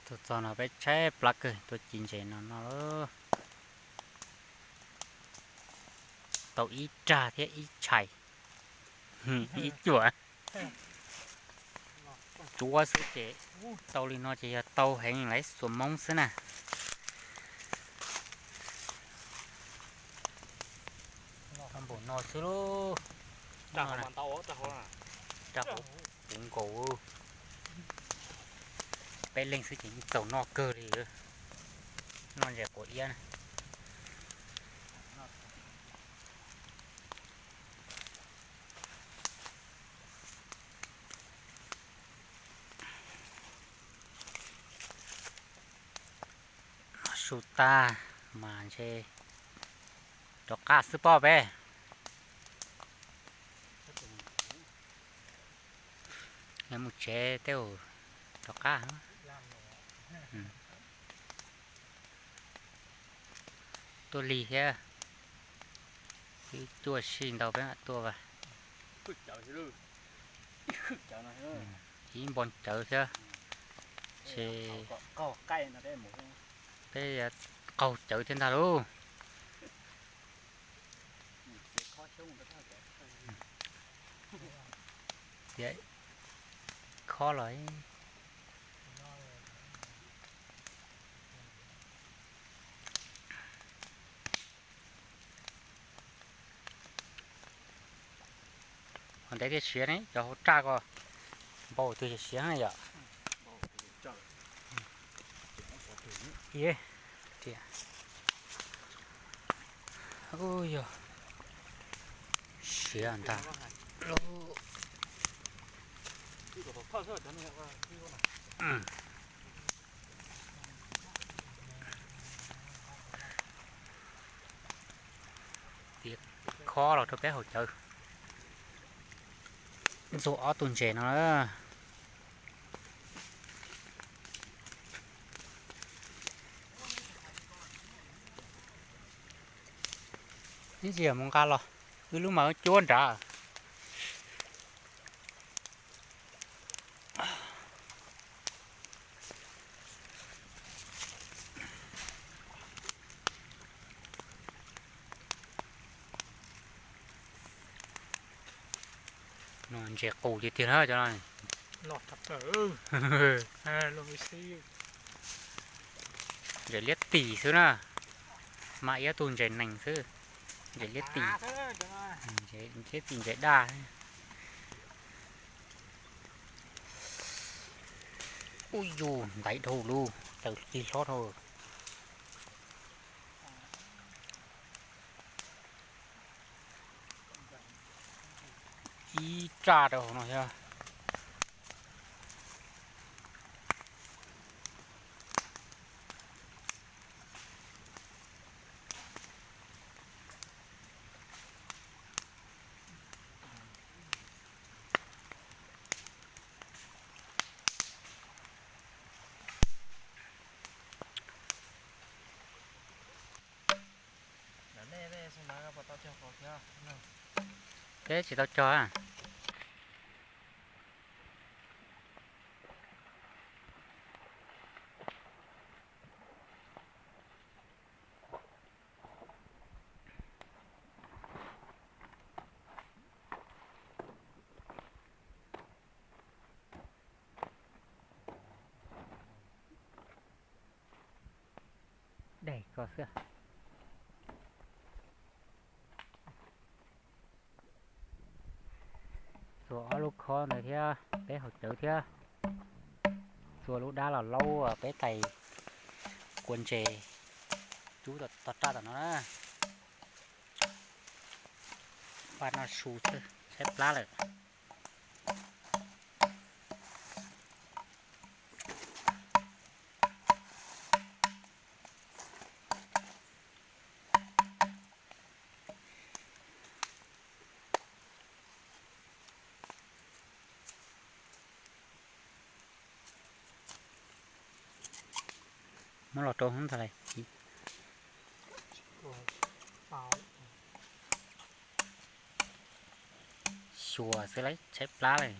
Tuaj txog no peb tshaib plab kawg, tuaj ci ntses no no lauj. Tau ib rag thiab ib tshais, ib cuam. Tsuav xwb ces tau li no ces yog tau heev lawm xuas moob xwb na. Npaum no xwb lauj. Rag hauv puv nkaus. Peb leeg xwb ces txaus noj kawg li. Noj ntses quav iab na. Su tag mas ntshe rov qab xwb pob peb. Mus tsev tej zaum rov qab. Tuaj lig thiab, twb cuaj sij ntau peb mam tuaj. Ib npo cawv thiab, ces peb yuav qaug cawv thiab ntag lauj. Tias khob los. Qhov ntev thiaj siav ne, cov hauv raj ko npau twg siav na yom. Yog siav ntag. Txiav khob los rau peb haus cawv. Ntxuag ob tug ntses no na. Ib ntsis mus nqa los, wb lub mas cuab nrad. No ntses qus tiag tiag na cov no. Ntses liab tis xwb na, mas ib tug ntses nees xwb. Ntses liab tis, liab tis ntses daj. Ub yus ntaiv dhau lug, tawm lig hlob dhau. Ib raj rau hauv no thiab. Peb tsis tau cog. Daig ko xwb. Txua ob lub khob ntawd thiab peb haus cawv thiab. Txua lub dab los laub peb tais kua ntses cub tom raj tom no na. Paj noj su xwb, tshaib plab lawm. Muab los rau ntag lauj. Xyuas xwb lauj, tshaib plab lawm.